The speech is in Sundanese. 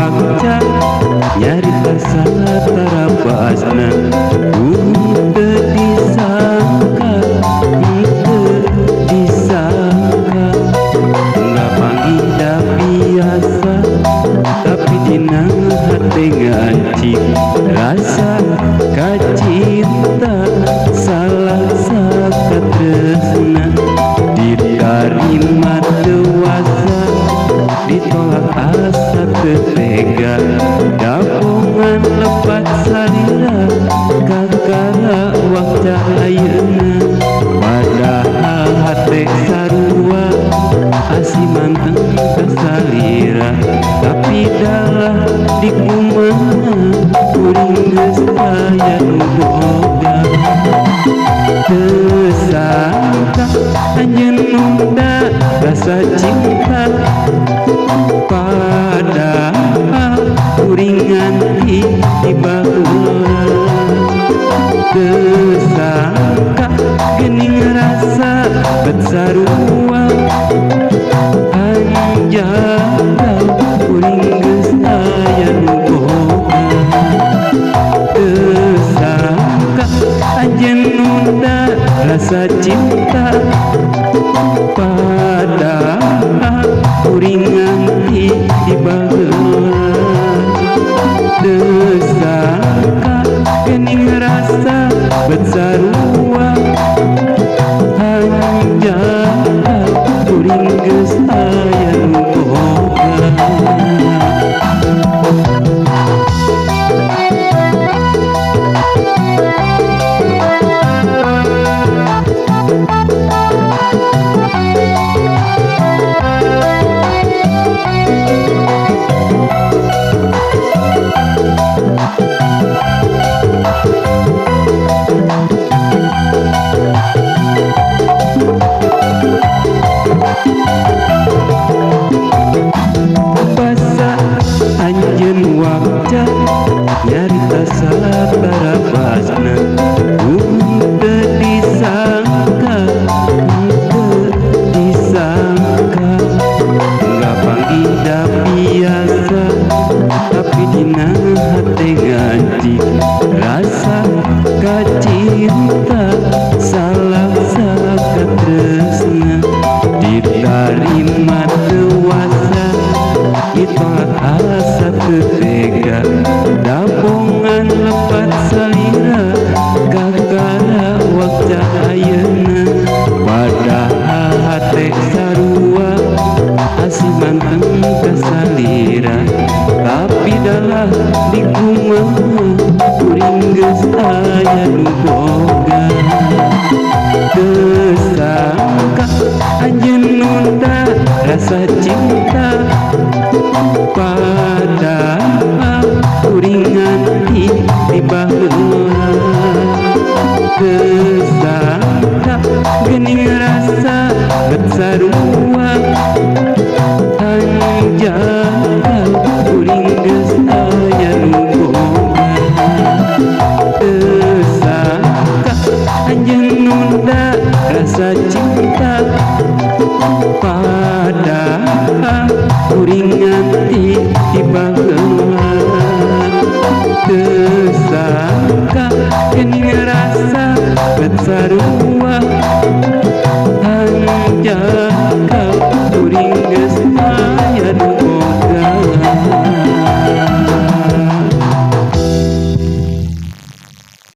wakca nyarita satarabasna teu disangka, teu disangka nggak panggih da biasa tapi dina hate ngancik rasa kacinta salah sakatresna ditarima dewasa ditolak asa teu tega dabongan lepat salira kakara wakca ayeuna padahal hate sarua asih manteng ka salira tapi dalah dikumaha kuring geus aya nu boga. Teu sangka anjeun nunda rasa cinta padahal kuring nganti di baheula. Teu sangka geuning rasa bet sarua anjal kuring geus aya nu boga. Teu sangka anjeun nunda rasa cinta padahal kuring nganti di baheula. Teu sangka geuning rasa bet sarua anjal kuring geus aya nu boga. Basa anjeun wakca nyarita satarabasna teu disangka, teu disangka nggak panggih da biasa tapi dina hate ngancik rasa kacinta salah sakatresna ditarima dewasa ditolak asa teu tega dabongan lepat salira kakara wakca ayeuna padahal hate sarua asih manteng ka salira tapi dalah dikumaha kuring geus aya nu boga. Teu sangka anjeun nunda rasa cinta padahal kuring nganti di baheula. Teu sangka geuning rasa bet sarua anjal kuring geus aya nu boga. Teu sangka anjeun nunda rasa cinta padahal kuring nganti di baheula. Teu sangka geuning rasa bet sarua anjal kuring geus